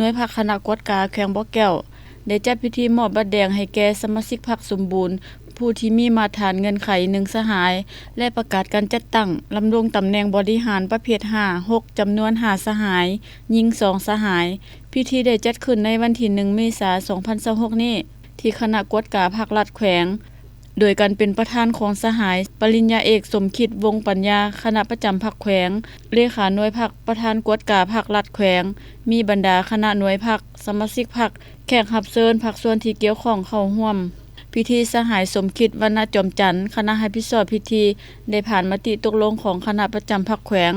ນວຍພັກຄະນະກວດກາແຂວງບໍ່ແກ້ວ ໄດ້ຈັດພິທີມອບບັດແດງໃຫ້ແກ່ສະມາຊິກພັກສົມບູນ ຜູ້ທີ່ມີມາດຖານເງື່ອນໄຂໜຶ່ງສະຫາຍ ແລະ ປະກາດການຈັດຕັ້ງດຳລົງຕຳແໜ່ງບໍລິຫານປະເພດຫ້າ ຫົກ ຈຳນວນຫ້າສະຫາຍ, ຍິງສອງສະຫາຍ. ພິທີໄດ້ຈັດຂຶ້ນໃນວັນທີໜຶ່ງ ເມສາ ສອງພັນຊາວຫົກນີ້ ທີ່ຄະນະກວດກາພັກລັດແຂວງ ໂດຍການເປັນປະທານຂອງສະຫາຍປະລິນຍາເອກ ສົມຄິດ ວົງປັນຍາ ຄະນະປະຈຳພັກແຂວງ, ເລຂາໜ່ວຍພັກ, ປະທານກວດກາພັກລັດແຂວງ, ມີບັນດາຄະນະໜ່ວຍພັກ, ສະມາຊິກພັກ, ແຂກຮັບເຊີນ, ພາກສ່ວນທີ່ກ່ຽວຂ້ອງເຂົ້າຮ່ວມ. ພິທີສະຫາຍ ສົມຄິດ ວັນນະຈອມຈັນ ຄະນະຮັບຜິດຊອບພິທີ ໄດ້ຜ່ານມະຕິຕົກລົງຂອງຄະນະປະຈຳພັກແຂວງ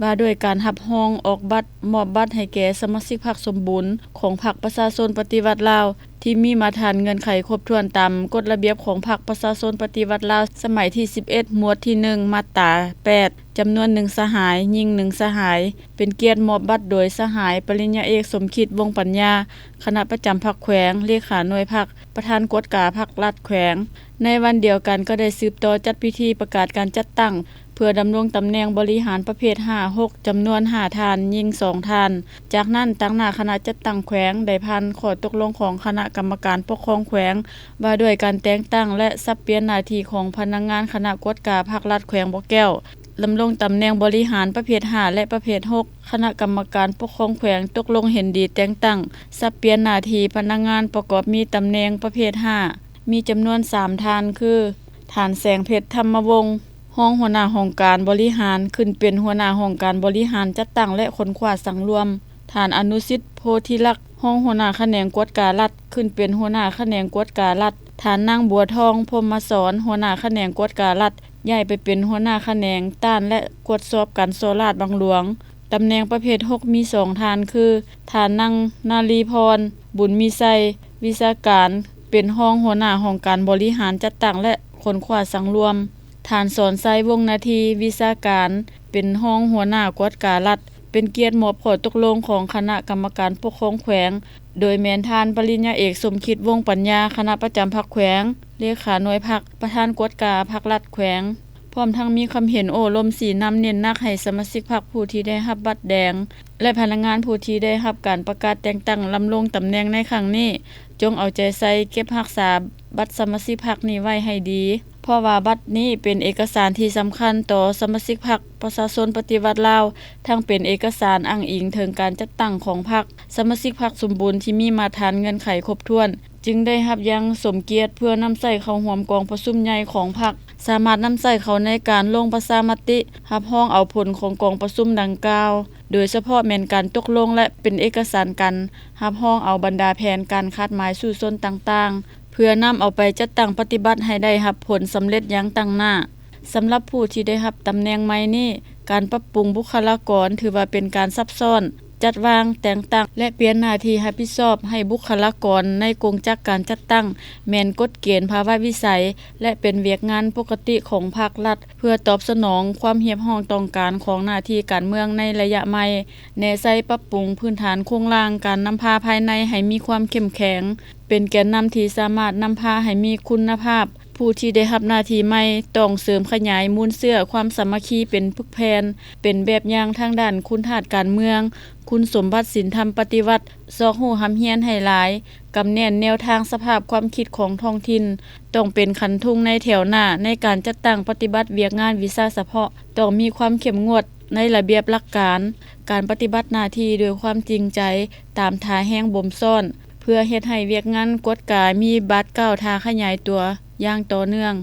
ວ່າດ້ວຍການຮັບຮອງອອກບັດ ມອບບັດໃຫ້ແກ່ສະມາຊິກພັກສົມບູນຂອງພັກປະຊາຊົນປະຕິວັດລາວ ທີ່ມີມາດຖານເງື່ອນໄຂຄົບຖ້ວນຕາມກົດລະບຽບຂອງພັກປະຊາຊົນປະຕິວັດລາວ ສະໄໝທີສິບເອັດ ໝວດທີໜຶ່ງ ມາດຕາແປດ ຈຳນວນໜຶ່ງສະຫາຍ, ຍິງໜຶ່ງສະຫາຍ, ເປັນກຽດມອບບັດໂດຍສະຫາຍປະລິນຍາເອກ ສົມຄິດ ວົງປັນຍາ ຄະນະປະຈຳພັກແຂວງ, ເລຂາໜ່ວຍພັກ, ປະທານກວດກາພັກລັດແຂວງ. ໃນວັນດຽວກັນກໍໄດ້ສືບຕໍ່ຈັດພິທີປະກາດການຈັດຕັ້ງ ເພື່ອດຳລົງຕຳແໜ່ງບໍລິຫານປະເພດຫ້າ ຫົກ ຈຳນວນຫ້າທ່ານ, ຍິງສອງທ່ານ. ຈາກນັ້ນ, ຕາງໜ້າຄະນະຈັດຕັ້ງແຂວງໄດ້ຜ່ານຂໍ້ຕົກລົງຂອງຄະນະກຳມະການປົກຄອງແຂວງ ວ່າດ້ວຍການແຕ່ງຕັ້ງ ແລະ ສັບປ່ຽນໜ້າທີ່ຂອງພະນັກງານຄະນະກວດກາພັກລັດແຂວງບໍ່ແກ້ວ ດຳລົງຕຳແໜ່ງບໍລິຫານປະເພດຫ້າ ແລະ ປະເພດຫົກ. ຄະນະກຳມະການປົກຄອງແຂວງຕົກລົງເຫັນດີແຕ່ງຕັ້ງ ສັບປ່ຽນໜ້າທີ່ພະນັກງານປະກອບມີຕຳແໜ່ງປະເພດຫ້າ ມີຈຳນວນສາມທ່ານ ຄື ທ່ານ ແສງເພັດ ທຳມະວົງ ຮອງຫົວໜ້າຫ້ອງການບໍລິຫານ ຂຶ້ນເປັນຫົວໜ້າຫ້ອງການບໍລິຫານຈັດຕັ້ງ ແລະ ຄົ້ນຄວ້າສັງລວມ, ທ່ານ ອະນຸສິດ ໂພທິລັກ ຮອງຫົວໜ້າຂະແໜງກວດກາລັດ ຂຶ້ນເປັນຫົວໜ້າຂະແໜງກວດກາລັດ, ທ່ານ ນາງ ບົວທອງ ພົມມະສອນ ຫົວໜ້າຂະແໜງກວດກາລັດ ຍ້າຍໄປເປັນຫົວໜ້າຂະແໜງຕ້ານ ແລະ ກວດສອບການສໍ້ລາດບັງຫຼວງ. ຕຳແໜ່ງປະເພດຫົກມີສອງທ່ານ ຄື ທ່ານ ນາງ ນາລີພອນ ບຸນມີໄຊ ວິຊາການ ເປັນຮອງຫົວໜ້າຫ້ອງການບໍລິຫານຈັດຕັ້ງ ແລະ ຄົ້ນຄວ້າສັງລວມ, ທ່ານ ສອນໄຊ ວົງນາທີ ວິຊາການ ເປັນຮອງຫົວໜ້າກວດກາລັດ. ເປັນກຽດມອບຂໍ້ຕົກລົງຂອງຄະນະກຳມະການປົກຄອງແຂວງ ໂດຍແມ່ນທ່ານປະລິນຍາເອກ ສົມຄິດ ວົງປັນຍາ ຄະນະປະຈຳພັກແຂວງ, ເລຂາໜ່ວຍພັກ, ປະທານກວດກາພັກລັດແຂວງ ພ້ອມທັງມີຄຳເຫັນໂອ້ລົມຊີ້ນຳເນັ້ນໜັກໃຫ້ສະມາຊິກພັກຜູ້ທີ່ໄດ້ຮັບບັດແດງ ແລະ ພະນັກງານຜູ້ທີ່ໄດ້ຮັບການປະກາດແຕ່ງຕັ້ງດຳລົງຕຳແໜ່ງໃນຄັ້ງນີ້ ຈົ່ງເອົາໃຈໃສ່ເກັບຮັກສາບັດສະມາຊິກພັກນີ້ໄວ້ໃຫ້ດີ, ເພາະວ່າບັດນີ້ເປັນເອກະສານທີ່ສຳຄັນຕໍ່ສະມາຊິກພັກປະຊາຊົນປະຕິວັດລາວ, ທັງເປັນເອກະສານອ້າງອີງເຖິງການຈັດຕັ້ງຂອງພັກ. ສະມາຊິກພັກສົມບູນທີ່ມີມາດຖານເງື່ອນໄຂຄົບຖ້ວນ ຈຶ່ງໄດ້ຮັບຢ່າງສົມກຽດເພື່ອນຳໃຊ້ເຂົ້າຮ່ວມກອງປະຊຸມໃຫຍ່ຂອງພັກ, ສາມາດນຳໃຊ້ເຂົ້າໃນການລົງປະຊາມະຕິ ຮັບຮອງເອົາຜົນຂອງກອງປະຊຸມດັ່ງກ່າວ, ໂດຍສະເພາະແມ່ນການຕົກລົງ ແລະ ເປັນເອກະສານກັນ ຮັບຮອງເອົາບັນດາແຜນການຄາດໝາຍສູ້ຊົນຕ່າງໆ ເພື່ອນຳເອົາໄປຈັດຕັ້ງປະຕິບັດໃຫ້ໄດ້ຮັບຜົນສຳເລັດຢ່າງຕັ້ງໜ້າ. ສຳລັບຜູ້ທີ່ໄດ້ຮັບຕຳແໜ່ງໃໝ່ນີ້, ການປັບປຸງບຸກຄະລາກອນຖືວ່າເປັນການຊັບຊ້ອນ, ຈັດວາງ, ແຕ່ງຕັ້ງ ແລະ ປ່ຽນໜ້າທີ່ຮັບຜິດຊອບໃຫ້ບຸກຄະລາກອນໃນກົງຈັກການຈັດຕັ້ງ ແມ່ນກົດເກນພາວະວິໄສ ແລະ ເປັນວຽກງານປົກກະຕິຂອງພັກລັດ ເພື່ອຕອບສະໜອງຄວາມຮຽກຮ້ອງຕ້ອງການຂອງໜ້າທີ່ການເມືອງໃນໄລຍະໃໝ່, ແນໃສ່ປັບປຸງພື້ນຖານໂຄງລ່າງການນຳພາພາຍໃນໃຫ້ມີຄວາມເຂັ້ມແຂງ, ເປັນແກນນຳທີ່ສາມາດນຳພາໃຫ້ມີຄຸນນະພາບ. ຜູ້ທີ່ໄດ້ຮັບໜ້າທີ່ໃໝ່ຕ້ອງເສີມຂະຫຍາຍມູນເຊື້ອຄວາມສາມັກຄີເປັນປຶກແຜ່ນ, ເປັນແບບຢ່າງທາງດ້ານຄຸນທາດການເມືອງ, ຄຸນສົມບັດສິນທຳປະຕິວັດ, ຊອກຮູ້ຮ່ຳຮຽນໃຫ້ຫຼາຍ, ກຳແໜ້ນແນວທາງສະພາບຄວາມຄິດຂອງທ້ອງຖິ່ນ, ຕ້ອງເປັນຂັນທຸງໃນແຖວໜ້າໃນການຈັດຕັ້ງປະຕິບັດວຽກງານວິຊາສະເພາະ, ຕ້ອງມີຄວາມເຂັ້ມງວດໃນລະບຽບຫຼັກການ, ການປະຕິບັດໜ້າທີ່ດ້ວຍຄວາມຈິງໃຈຕາມທ່າແຮງບົ່ມຊ້ອນ ເພື່ອເຮັດໃຫ້ວຽກງານກວດກາມີບາດກ້າວທ່າຂະຫຍາຍຕົວຢ່າງຕໍ່ເນື່ອງ.